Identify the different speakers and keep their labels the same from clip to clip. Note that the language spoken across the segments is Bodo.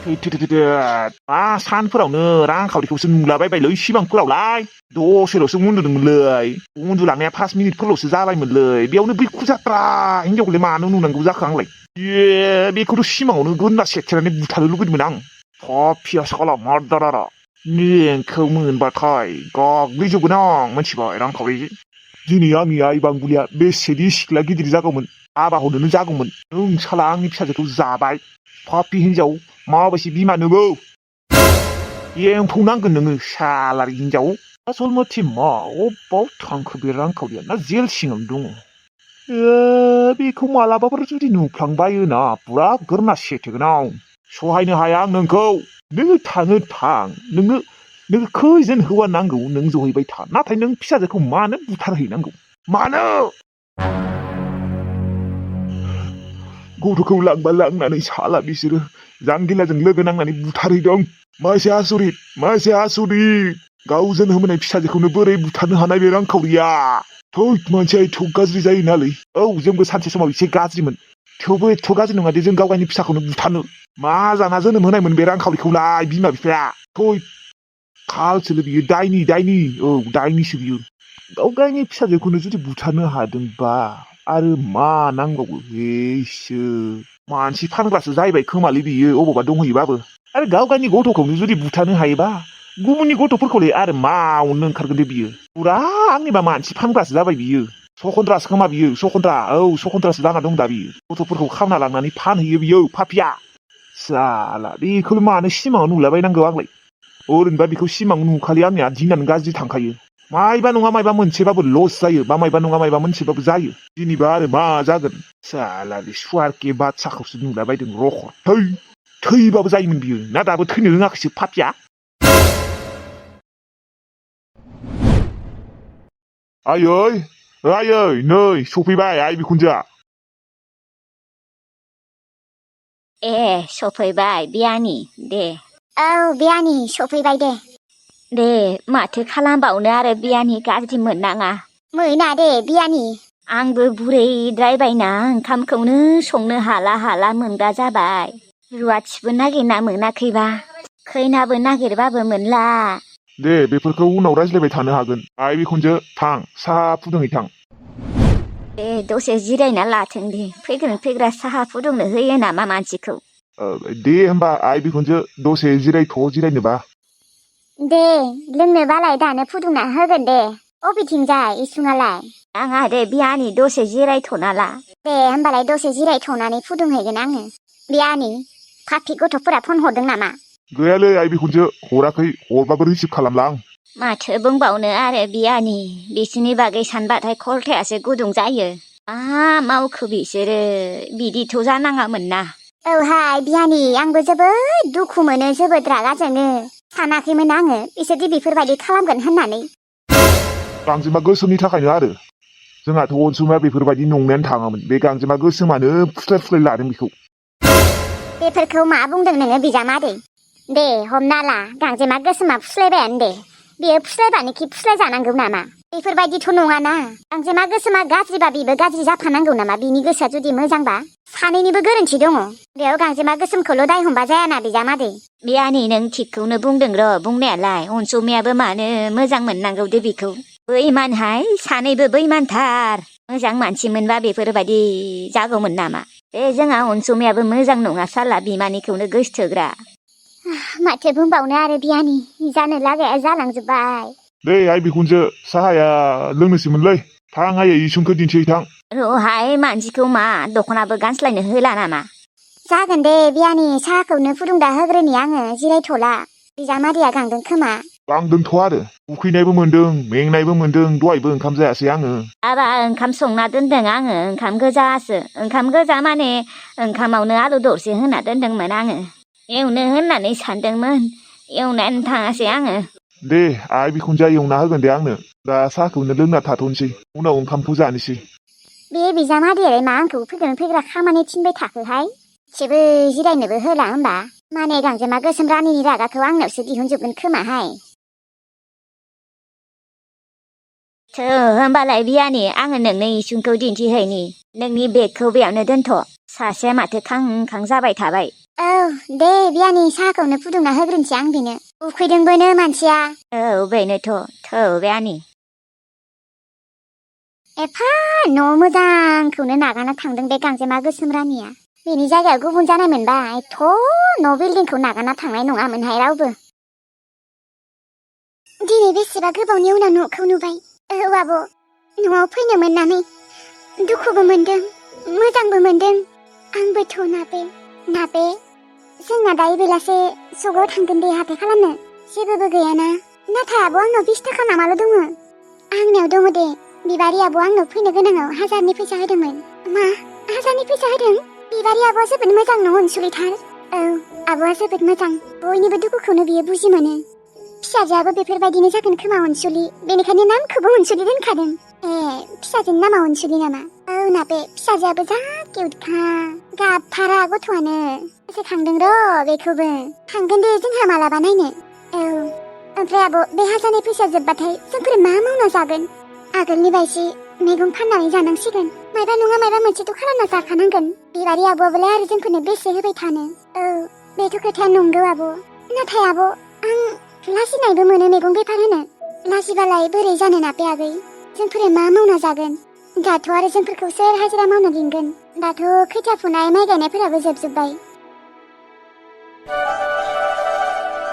Speaker 1: मा सानफोरावनो रांखावरिखौसो नुलाबायबायलै सिमांफोरावलाय दसेल'सो उन्दुदोंमोनलै उन्दुलांनाया 5 मिनिटफोरल'सो जाबायमोनलै बेयावनो बै खुजात्रा हिनजावखौलाय मानो नुनांगौ जाखो आंलाय बेखौथ' सिमाङावनो गोदना सेथेनानै बुथारनो लुगैदोंमोन आं पापिया साला मार्दारारा नोंखौ मोनबाथाय गाग्लिजोबगोन आं मिथिबाय रांखावरि दिनै आंनि आइ बांबुलिया बेसेदि सिख्ला गिदिर जागौमोन हाबा हरनोनो जागौमोन नों साला आंनि फिसाजोखौ जाबाय पापि हिनजाव माबायदि बिमा नोङो एम्फौ नांगोन नोङो सालारि हिनजाव आसल मथे मा अबाव थांखो बे रांखावरिया ना जेल सिङावनो दङ बेखौ मालाबाफोर जुदि नुफ्लांबायोना पुरा गोरना सेथेगोन आं सहायनो हाया आं नोंखौ नोङो थाङो थां नोङो खैजोन हौवा नांगौ नों जहैबाय था नाथाय नों फिसाजोखौ मानो बुथारहैनांगौ मानो गथ'खौ लांबा लांनानै साला बिसोरो जांगिलाजों लोगो नांनानै बुथारहैदों मासे आसरित गावजों होबोनाय फिसाजोखौनो बोरै बुथारनो हानाय बे रांखावरिया थै मानसिया एथ' गाज्रि जायो नालै औ जोंबो सानसे समाव एसे गाज्रिमोन थेवबो एथ' गाज्रि नङा दे जों गाव गावनि फिसाखौनो बुथारनो मा जाना जोनोम होनायमोन बे रांखावरिखौलाय बिमा बिफाया थै खालसोलो बियो दायनि औ दायनिसो बियो गाव गावनि फिसाजोखौनो जुदि बुथारनो हादोंबा आरो मा नांबावगौ हेसो मानसि फानग्रासो जाहैबाय खोमालै बियो अबावबा दंहैयोबाबो आरो गाव गावनि गथ'खौनो जुदि बुथारनो हायोबा गुबुननि गथ'फोरखौलाय आरो मा अननो ओंखारगोन दे बियो पुरा आंनिबा मानसि फानग्रासो जाबाय बियो सखन्द्रासो खोमा बियो सखन्द्रासो जाना दं दा बियो गथ'फोरखौ खावना लांनानै फानहैयो बियो पापिया साला बेखौल' मानो सिमाङाव नुलाबायनांगौ आंलाय ओरैनोबा बेखौ सिमां नुखालि आंनिया दिनानो गाज्रि थांखायो मायबा नङा मायबा मोनसेबाबो लस जायो बा मायबा नङा मायबा मोनसेबाबो जायो दिनैबा आरो मा जागोन साला बे सुवारके बादसाखौसो नुलाबायदों रखर थैबाबो जायोमोन बियो ना दाबो थैनो रोङाखैसो पापिया आयै नै सफैबाय आइ बिखुनजोआ
Speaker 2: ए सफैबाय बियानि दे
Speaker 3: औ बियानि सफैबाय
Speaker 2: दे माथो खालामबावनो आरो बियानि गाज्रि मोननाङा
Speaker 3: मोना दे बियानि
Speaker 2: आंबो बुरैद्रायबायना ओंखामखौनो संनो हाला मोनग्रा जाबाय रुवाथिबो नागिरना मोनाखैबा खैनाबो नागिरबाबो मोनला
Speaker 1: दे बेफोरखौ उनाव रायज्लायबाय थानो हागोन आइ बिखुनजो थां साहा फुदुंहैथां
Speaker 2: दे दसे जिरायना लाथों दे फैग्रा साहा फुदुंनो होयो नामा मानसिखौ
Speaker 1: दे होमबा आइ बिखुनजो दसे जिरायनोबा
Speaker 3: दे लोंनोबालाय दानो फुदुंना होगोन दे अबेथिंजाय इसुङालाय
Speaker 2: आंहा दे बियानि दसे जिरायथ'ना ला
Speaker 3: दे होमबालाय दसे जिरायथ'नानै फुदुंहैगोन आङो बियानि पापि गथ'फोरा फन हरदों नामा
Speaker 1: गैयालै आइ बिखुनजो हराखै हरबाबो रिसिभ खालामला आं
Speaker 2: माथो बुंबावनो आरो बियानि बिसोरनि बागै सानबाथाय खलथायासो गुदुं जायो मा मावखो बिसोरो बिदिथ' जानाङामोन ना
Speaker 3: औहाय बियानि आंबो जोबोद दुखु मोनो जोबोद रागा जोङो सानाखैमोन आङो बिसोरदि बेफोरबायदि खालामगोन होननानै
Speaker 1: गांजेमा गोसोमनि थाखायनो आरो जोंहाथ' अनसुमाया बेफोरबायदि नंनायानो थाङामोन बे गांजेमा गोसोमानो फुस्लाय लादों बेखौ
Speaker 3: बेफोरखौ मा बुंदों नोङो बिजामादै दे हमना ला गांजेमा गोसोमा फुस्लायबायानो दे बेयो फुस्लायबानोखि फुस्लाय जानांगौ नामा बेफोरबायदिथ' नङाना गांजेमा गोसोमा गाज्रिबा बेबो गाज्रि जाफानांगौ नामा बिनि गोसोआ जुदि मोजांबा सानैनिबो गोरोन्थि दङ बेयाव गांजेमा गोसोमखौल' दाय हमबा जायाना बिजामादै
Speaker 2: बियानि नों थिगखौनो बुंदों र' बुंनायालाय अनसुमायाबो मानो मोजां मोननांगौ दे बेखौ बैमानहाय सानैबो बैमानथार मोजां मानसिमोनबा बेफोरबायदि जागौमोन नामा बे जोंहा अनसुमायाबो मोजां नङा साला बिमानिखौनो गोसोथोग्रा
Speaker 3: माथो बुंबावनो आरो बियानि जानो लागाया जालांजोब्बाय
Speaker 1: दे आइ बिखुनजो साहाया लोंनोसैमोनलै थां आयै इसुंखौ दिन्थिहै थां
Speaker 2: र'हाय मानसिखौ मा दख'नाबो गानस्लायनो होला नामा
Speaker 3: जागोन दे बियानि साहाखौनो फुदुंना होग्रोनि आङो जिरायथ'ला बिजामादैया गांदों खोमा
Speaker 1: गांदोंथ' आरो उखैनायबो मोन्दों मेंनायबो मोन्दों दहायबो ओंखाम जायासै आङो
Speaker 2: आबा ओंखाम संना दोनदों आङो ओंखाम गोजासो ओंखाम गोजा माने ओंखामावनो आलु दरसे होना दोनदोंमोन आङो एवनो होननानै सानदोंमोन एवनानै थाङासै आङो
Speaker 1: दे आइ बिखुनजोआ एवना होगोन दे आंनो दा साहाखौनो लोंना थाथ'नोसै उनाव ओंखामखौ जानोसै
Speaker 3: बे बिजामादैयालाय मा आंखौ फैग्रा खामानि थिनबाय थाखोहाय एसेबो जिरायनोबो होला होमबा माने गांजेमा गोसोम रानिनि रागाखौ आंनावसो दिहुनजोबगोन खोमाहाय
Speaker 2: होमबालाय बियानि आङो नोंनो इसिंखौ दिन्थिहैनि नोंनि बेगखौ बेयावनो दोनथ' सासेया माथो खां खां जाबाय थाबाय
Speaker 3: औ दे बियानि साहाखौनो फुदुंना होग्रोनोसै आं बेनो उखैदोंबोनो मानसिया
Speaker 2: औ बेनोथ' थौ बियानि
Speaker 3: एफा न' मोजांखौनो नागारना थांदों बे गांजेमा गोसोम रानिया बेनि जायगायाव गुबुन जानाय मोनबा एथ' न' बिल्डिंखौ नागारना थांनाय नङामोनहाय रावबो दिनै बेसेबा गोबावनि उनाव न'खौ नुबाय औ आब' न'आव फैनो मोननानै दुखुबो मोनदों मोजांबो मोनदों आंबोथ' नाबे जोंना दायो बेलासे सगाव थांगोन दे हाथाय खालामनो जेबोबो गैयाना नाथाय आब' आंनाव 20 थाखा नामाल' दङ आंनियाव दङ दे बिबारि आब' आंनाव फैनो गोनाङाव 1000नि फैसा होदोंमोन मा 1000नि फैसा होदों बिबारि आब'आ जोबोद मोजां न' अनसुलिथार औ आब'आ जोबोद मोजां बयनिबो दुखुखौनो बियो बुजि मोनो फिसाजोआबो बेफोरबायदिनो जागोन खोमा अनसुलि बेनिखायनो नामखौबो अनसुलि दोनखादों ए फिसाजोनि नामा अनसुलि नामा औ नाबे फिसाजोआबो जा किउटखा गाबथारा गथ'आनो गोसोखांदों र' बेखौबो थांगोन दे जोंहा मालाबा नायनो औ ओमफ्राय आब' बे 1000नि फैसा जोबबाथाय जोंफोर मा मावना जागोन आगोलनि बायसि मैगं फाननानै जानांसिगोन मायबा नङा मायबा मोनसेथ' खालामना जाखानांगोन बिबारि आब'आबोलाय आरो जोंफोरनो बेसे होबाय थानो औ बेथ' खोथाया नंगौ आब' नाथाय आब' आं लाजिनायबो मोनो मैगं बेफार होनो लाजिबालाय बोरै जानो नाबे आगै जोंफोर मा मावना जागोन दाथ' आरो जोंफोरखौ सोर हाजिरा मावना लिंगोन दाथ' खोथिया फुनाय माइ गायनायफोराबो जोबजोब्बाय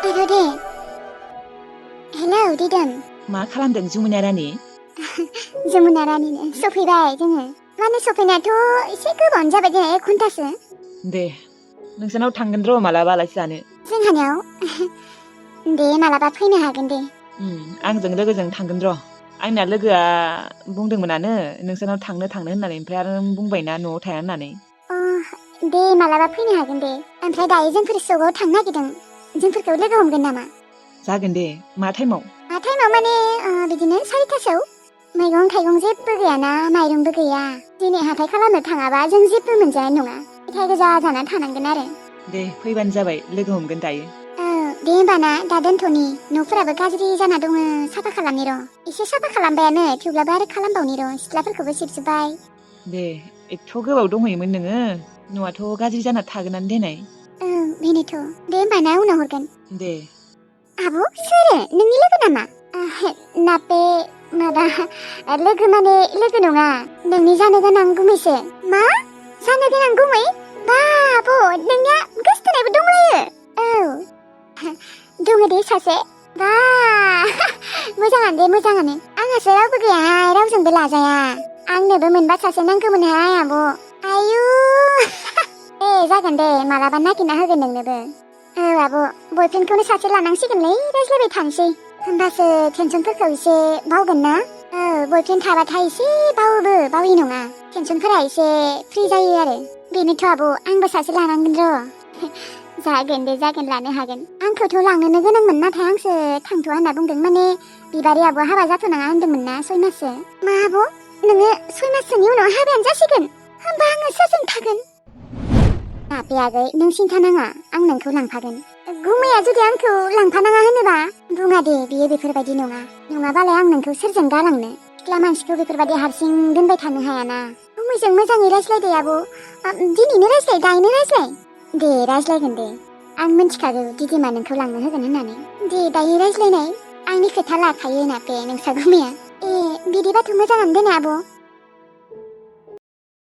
Speaker 3: आरो दे हेलौ दिदोम
Speaker 4: मा खालामदों जमुना रानि
Speaker 3: जमुना रानिनो सफैबाय जोङो माने सफैनायाथ' एसे गोबावानो जाबाय दे 1 घन्टासो
Speaker 4: दे नोंसानाव थांगोन र' मालाबा आलासि जानो
Speaker 3: जोंहानियाव दे मालाबा फैनो हागोन दे
Speaker 4: आंजों लोगोजों थांगोन र' आंना लोगोआ बुंदोंमोनानो नोंसानाव थांनो होननानै ओमफ्राय आरो बुंबायना न'आव थाया होननानै
Speaker 3: अ दे मालाबा फैनो हागोन दे ओमफ्राय दायो जोंफोर सगाव थांनो नागिरदों जोंफोरखौ लोगो हमगोन नामा
Speaker 4: जागोन दे मा टाइमाव
Speaker 3: माने बिदिनो 4टासोआव मैगं थाइगं जेबो गैयाना माइरंबो गैया दिनै हाथाय खालामनो थाङाबा जों जेबो मोनजानाय नङा फिथाइ गोजा जाना थानांगोन आरो
Speaker 4: दे फैबानो जाबाय लोगो हमगोन दायो
Speaker 3: दे होमबाना दा दोनथ'नि न'फोराबो गाज्रि जाना दङ साफा खालामनि र' एसे साफा खालामबायानो थेवब्लाबो आरो खालामबावनि र' सिथ्लाफोरखौबो सिबजोब्बाय
Speaker 4: दे एथ' गोबाव दंहैयोमोन नोङो न'आथ' गाज्रि जाना थागोनानो देनाय
Speaker 3: बेनोथ' दे होमबाना उनाव हरगोन
Speaker 4: दे
Speaker 3: आब' सोरो नोंनि लोगो नामा नाबे माबा लोगो माने लोगो नङा नोंनि जानो गोनां गुमैसो मा जानो गोनां गुमै बा आब' नोंनिया गोसथोनायबो दंलायो औ दङ दे सासे बा मोजाङानो दे मोजाङानो आंहासो रावबो गैयाहाय रावजोंबो लाजाया आंनोबो मोनबा सासे नांगौमोनहाय आब' आयु दे जागोन दे मालाबा नागिरना होगोन नोंनोबो औ आब' बयफ्रेन्डखौनो सासे लानांसिगोनलै रायज्लायबाय थानोसै होमबासो टेनसनफोरखौ एसे बावगोन ना औ बयफ्रेन्ड थाबाथाय एसे बावोबो बावि नङा टेनसनफोरा एसे फ्रि जायो आरो बेनोथ' आब' आंबो सासे लानांगोन र' जागोन दे जागोन लानो हागोन आंखौथ' लांनोनो गोनांमोन नाथाय आंसो थांथ'आ होनना बुंदों माने बिबारि आब'आ हाबा जाथ'नाङा होनदोंमोन ना 6 माससो मा आब' नोङो 6 माससोनि उनाव हाबायानो जासिगोन होमबा आङो सोरजों थागोन नाबे आगै नों सिन्था नाङा आं नोंखौ लांफागोन गुमैया जुदि आंखौ लांफानाङा होनोबा बुङा दे बियो बेफोरबायदि नङाबालाय आं नोंखौ सोरजों गालांनो सिख्ला मानसिखौ बेफोरबायदि हारसिं दोनबाय थानो हायाना गुमैजों मोजाङै रायज्लायदे आब' दिनैनो रायज्लाय दायनो रायज्लाय दे रायज्लायगोन दे आं मिन्थिखागौ दिदिमा नोंखौ लांनो होगोन होननानै दे दायो रायज्लायनाय आंनि खोथा लाखायो नाबे नोंसा गुमैया बिदिबाथ' मोजाङानो दोनो आब'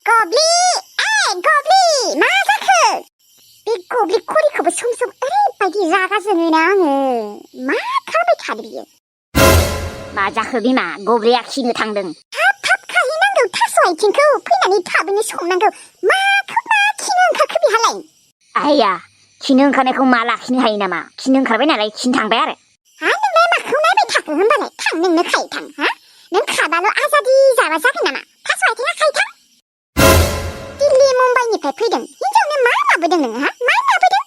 Speaker 3: गब्लि गब्लि मा जाखो बे गब्लि खरिखौबो सम सम ओरैबायदि रागा जोङोना आङो मा खालामबाय थादो बियो
Speaker 2: मा जाखो बिमा गब्रिया खिनो थांदों
Speaker 3: थाब खाहैनांगौ थास' आथिंखौ फैनानै थाबैनो संनांगौ माखौ मा खिनो ओंखारखो बिहालाय
Speaker 2: आइया खिनो ओंखारनायखौ मा लाखिनो हायो नामा खिनो ओंखारबाय नालाय खिनो थांबाय आरो
Speaker 3: नोंलाय माखौ नायबाय थाखो होनबालाय थां नोंनो खायै थां नों खाबाल' आजादि जाबा जागोन नामा थास' आथिङा खायै थां दिल्ली मुम्बाइनिफ्राय फैदों हिनजावनो मा लाबोदों नोङो मा लाबोदों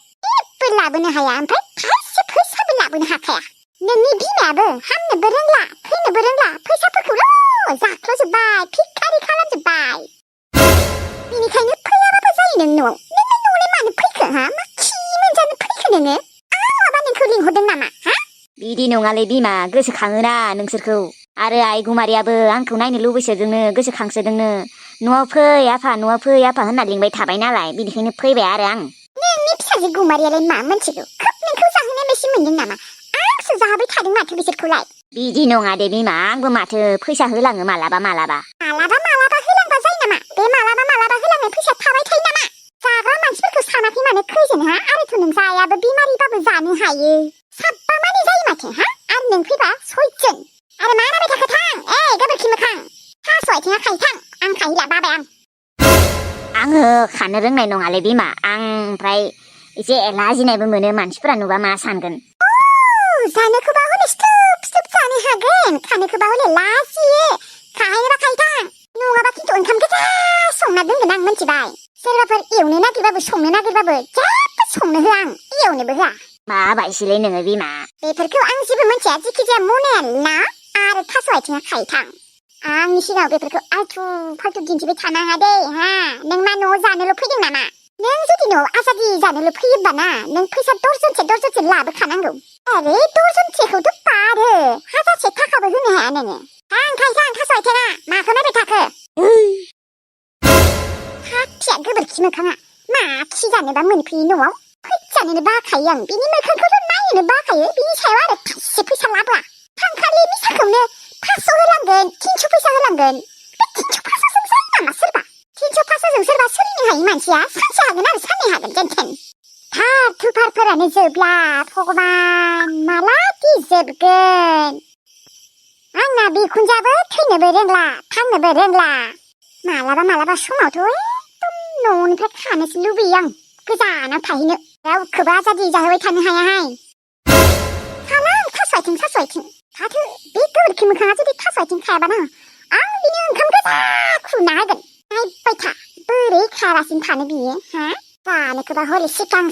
Speaker 3: जेबो लाबोनो हाया ओमफ्राय थाइसे फैसाबो लाबोनो हाखाया नोंनि बिमायाबो हामनोबो रोंला फैनोबो रोंला फैसाफोरखौल' जाख्ल'जोब्बाय भिखारि खालामजोब्बाय बेनिखायनो फैयाबाबो जायो नों न'आव न'आवलाय मानो फैखो मा खि मोनजानो फैखो नोङो आं माबा नोंखौ लिंहरदों नामा
Speaker 2: बिदि नङालै बिमा गोसोखाङोना नोंसोरखौ आरो आइ गुमारियाबो आंखौ नायनो लुबैसोदोंनो गोसोखांसोदोंनो न'आव फै आफा होनना लिंबाय थाबाय नालाय बिनिखायनो फैबाय आरो आं
Speaker 3: नोंनि फिसाजो गुमारियालाय मा मोनथिगौ खोब नोंखौ जाहोनाय बायदि मोनदों नामा आंसो जाहोबाय थादों माथो बिसोरखौलाय
Speaker 2: बिदि नङा दे बिमा आंबो माथो फैसा होलाङो मालाबा
Speaker 3: मालाबा होलांबा जायो नामा बे मालाबा होलांनाय फैसा थाबाय थायो नामा जाग्रा मानसिफोरखौ सानाखै माने खैजोन हा आरोथ' नों जायाबो बिमारिबाबो जानो हायो साबबा मानि जायो माथो हा आरो नों फैबा सयजन आरो मा नायबाय थाखो थां गोबोरखि मोखां थास' आथिङा खायथां आं खायला बाबाय
Speaker 2: आङो खानो रोंनाय नङालै बिमा आं ओमफ्राय एसे लाजिनायबो मोनो मानसिफोरा नुबा मा सानगोन
Speaker 3: जानोखौबा हले स्टुप जानो हागोन खानोखौबा हले लाजियो खाहैनोबा खायथां नङाबा खिन्थु ओंखाम गोजा संना दोनगोन आं मोनथिबाय सोरबाफोर एवनो नागिरबाबो संनो नागिरबाबो जेबो संनो होआ आं एवनोबो होआ
Speaker 2: माबायसिलै नोङो बिमा
Speaker 3: बेफोरखौ आं जेबो मोनथिया जिखिजाया मनायाला आरो थास' आथिङा खायथां आंनि सिगाङाव बेफोरखौ आल्थु फाल्थु दिन्थिबाय थानाङा दे हा नों मा न'आव जानोल' फैदों नामा नों जुदि न'आव आजादि जानोल' फैयोबा ना नों फैसा दर्जनसे लाबोखानांगौ अरे दर्जनसेखौथ' बारो हाजारसे थाखाबो होनो हाया नोङो आं खायथां थास' आथिङा माखौ नायबाय थाखो हाथिया गोबोरखि मोखाङा मा खि जानोबा मोनफैयो न'आव फैजानोनो बाखायो आं बिनि मोखांखौथ' नायनोनो बाखायो बिनि सायाव आरो थाइसे फैसा लाबोआ थांखालि मिसाखौनो 500 होलांगोन 300 फैसा होलांगोन बे 300 500जों जायो नामा सोरबा 300 500जों सोरबा सोलिनो हायो मानसिया सानसे हागोन आरो साननै हागोन जेनथेन थार थुफारफोरानो जोबला भगबान मालादि जोबगोन आंना बिखुनजाबो थैनोबो रोंला थांनोबो रोंला मालाबा समावथ' एकदम न'निफ्राय खानोसो लुबैयो आं गोजानाव थाहैनो रावखौबो आजादि जाहोबाय थानो हायाहाय हाला आं थास' आथिं थाथो बे गोबोरखि मोखाङा जुदि थास' आथिं खायाबाना आं बिनो ओंखाम गोजा खुरना होगोन नायबाय था बोरै खायालासिनो थानो बियो हा जानोखौबा हले सिगां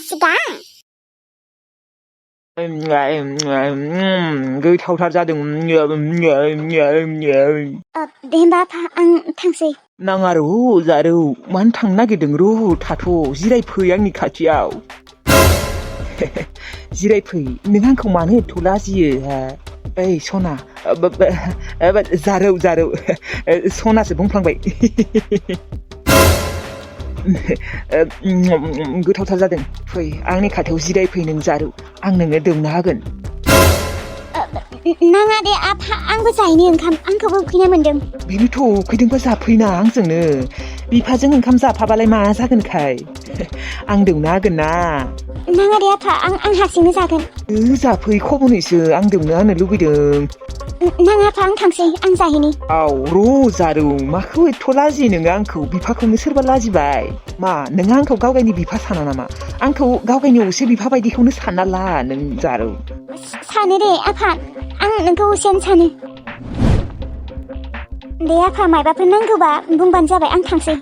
Speaker 4: गोथावथार जादों
Speaker 3: दे होमबा आफा आं थांसै
Speaker 4: नाङा र' जारौ मानो थांनो नागिरदों र' थाथ' जिरायफै आंनि खाथियाव जिरायफै नों आंखौ मानो एथ' लाजियो हा ओइ सना जारौ सनासो बुंफ्लांबाय गोथावथार जादों फै आंनि खाथियाव जिरायफै नों जारौ आं नोंनो दौनो हागोन
Speaker 3: नाङा दे आफा आंबो जायनि ओंखाम आंखौबो उखैनाय मोनदों
Speaker 4: बेनोथ' उखैदोंबा जाफैना आंजोंनो बिफाजों ओंखाम जाफाबालाय मा जागोनखाय आं दौनो हागोन ना
Speaker 3: नाङा दे आफा आं हारसिंनो जागोन
Speaker 4: जाफै खबनैसो आं दौनो होनो लुबैदों
Speaker 3: नाङा आफा आं थांसै आं जाहैनि
Speaker 4: आव र' जारौ माखौ एथ' लाजियो नोङो आंखौ बिफाखौनो सोरबा लाजिबाय मा नोङो आंखौ गावगायनि बिफा साना नामा आंखौ गावगायनि असे बिफा बायदिखौनो सानना ला नों जारौ
Speaker 3: सानो दे आफा आं नोंखौ असेयानो सानो दे आफा मायबाफोर नांगौबा बुंबानो जाबाय आं थांसै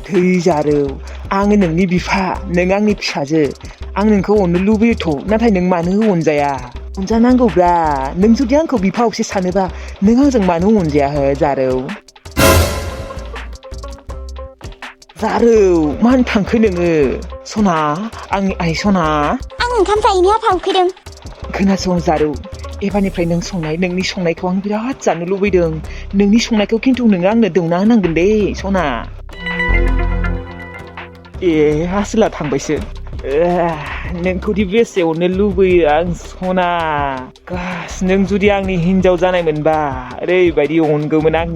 Speaker 4: थै जारौ आङो नोंनि बिफा नों आंनि फिसाजो आं नोंखौ अननो लुबैयोथ' नाथाय नों मानो अनजाया अनजानांगौब्रा नों जुदि आंखौ बिफा असे सानोबा नों आंजों मानो अनजाया हो जारौ मानो थांखो नोङो सना आंनि आइ सना
Speaker 3: आं ओंखाम जायैनि आफा उखैदों
Speaker 4: खोनासं जारौ एबारनिफ्राय नों संनाय नोंनि संनायखौ आं बिराद जानो लुबैदों नोंनि संनायखौ खिन्थु नोङो आंनो दौना होनांगोन दे सना आसोला थांबायसो नोंखौदि बेसे अननो लुबैयो आं सना गास नों जुदि आंनि हिनजाव जानायमोनबा ओरैबायदि अनगौमोन आं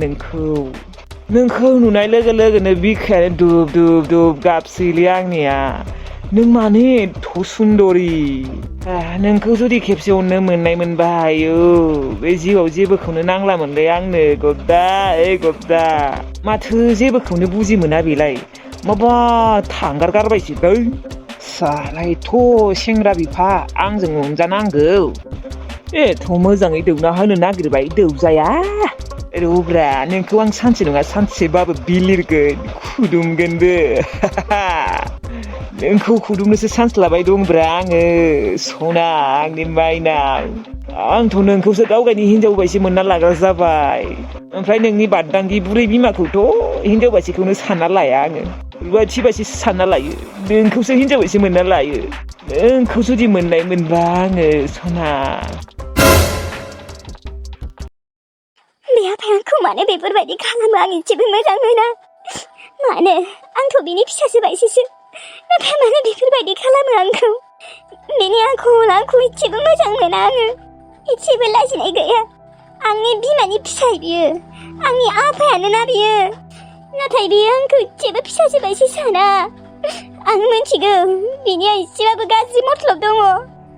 Speaker 4: नोंखौ नुनाय लोगो लोगोनो बिखायानो दुब गाबसैलै आंनिया नों मानो एथ' सुन्दरि नोंखौ जुदि खेबसे अननो मोननायमोनबा आयौ बे जिउआव जेबोखौनो नांलामोनलै आंनो गब्दा माथो जेबोखौनो बुजि मोना बेलाय माबा थांगार गारबायसो सालायथ' सेंग्रा बिफा आंजों अनजानांगौ एथ' मोजाङै दौना होनो नागिरबाय दौजाया रब्रा नोंखौ आं सानसे नङा सानसेबाबो बिलिरगोन खुदुमगोनबो नोंखौ खुदुमनोसो चान्स लाबाय दंब्रा आङो सना आंनि माइनाव आंथ' नोंखौसो गावगायनि हिनजाव बायदि मोनना लाग्रा जाबाय ओमफ्राय नोंनि बाददांगि बुरै बिमाखौथ' हिनजाव बायदिखौनो सानना लाया आङो रुवाथि बायदिसो सानना लायो नोंखौसो हिनजाव बायदि मोनना लायो नोंखौ जुदि मोननाय मोनबा आङो सना
Speaker 3: मानो बेफोरबायदि खालामो आं एसेबो मोजां मोना मानो आंथ' बिनि फिसासो बायदिसो नाथाय मानो बेफोरबायदि खालामो आंखौ बिनि आखल आखु एसेबो मोजां मोना आङो एसेबो लाजिनाय गैया आंनि बिमानि फिसाय बियो आंनि आफायानो ना बियो नाथाय बियो आंखौ एसेबो फिसासो बायदि साना आं मिथिगौ बिनिया एसेबाबो गाज्रि मतलब दङ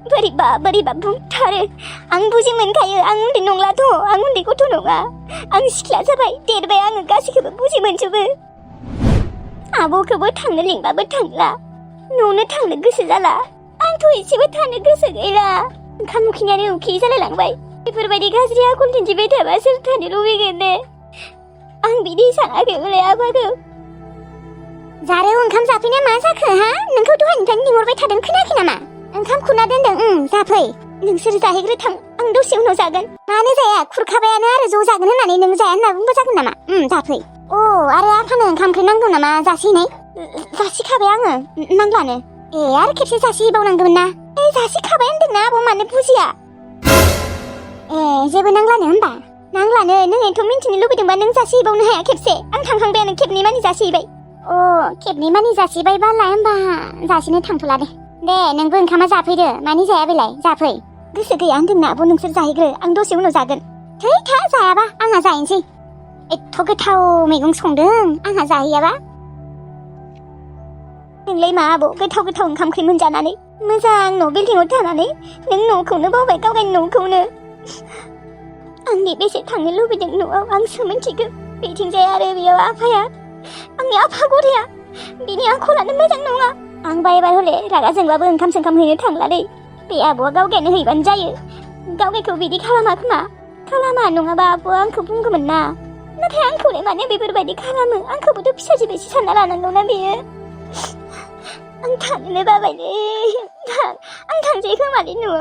Speaker 3: बोरैबा बोरैबा बुंथारो आं बुजि मोनखायो आं उन्दै नंलाथ' आं उन्दै गथ' नङा आं सिख्ला जाबाय देरबाय आङो गासैखौबो बुजि मोनजोबो आब'खौबो थांनो लिंबाबो थांला न'नो थांनो गोसो जाला आंथ' एसेबो थानो गोसो गैला ओंखाम उखैनायानो उखै जालायलांबाय बेफोरबायदि गाज्रि आखल दिन्थिबाय थाबा सोर थानो लुबैगोन दे आं बिदि सानाखै हले आफाखौ जारो ओंखाम जाफैनाया मा जाखो हा नोंखौ दहायनिफ्रायनो लिंहरबाय थादों खोनायाखै नामा ओंखाम खुरना दोनदों जाफै नोंसोर जाहैग्रो थां आं दसे उनाव जागोन मानो जाया खुरखाबायानो आरो ज' जागोन होननानै नों जाया होनना बुंबा जागोन नामा जाफै अ आरो आफानो ओंखाम ओंख्रि नांगौ नामा जासिनाय जासिखाबाय आङो नांलानो ए आरो खेबसे जासिबावनांगौमोन ना जासिखाबाय होनदोंना आब' मानो बुजिया ए जेबो नांलानो होनबा नांलानो नों एथ' मिन्थिनो लुबैदोंबा नों जासिबावनो हाया खेबसे आं थांखांबायानो खेबनै मानि जासिबाय अ खेबनै मानि जासिबायबालाय होनबा जासिनो थांथ'ला दे नोंबो ओंखामा जाफैदो मानि जाया बेलाय जाफै गोसो गैया होनदोंना आब' नोंसोर जाहैग्रो आं दसे उनाव जागोन थै था जायाबा आंहा जाहैनोसै एथ' गोथाव मैगं संदों आंहा जाहैयाबा नोंलाय मा आब' गोथाव गोथाव ओंखाम ओंख्रि मोनजानानै मोजां न' बिल्डिंआव थानानै नों न'खौनो बावबाय गावगायनि न'खौनो आंनि बेसे थांनो लुबैदों न'आव आंसो मिथिगौ बेथिंजाय आरो बेयाव आफाया आंनि आफा गथाया बिनि आखलानो मोजां नङा आं बायबाय हले रागा जोंबाबो ओंखाम सोंखाम हैनो थांला दै बे आब'आ गावगायनो हैबानो जायो गावगायखौ बिदि खालामा खोमा खालामा नङाबा आब'आ आंखौ बुंगौमोन ना नाथाय आंखौलाय मानो बेफोरबायदि खालामो आंखौबोथ' फिसाजो बायदि सानना लानांगौना बेयो आं थांनो बाबायलै आं थांसै खोमालै न'आव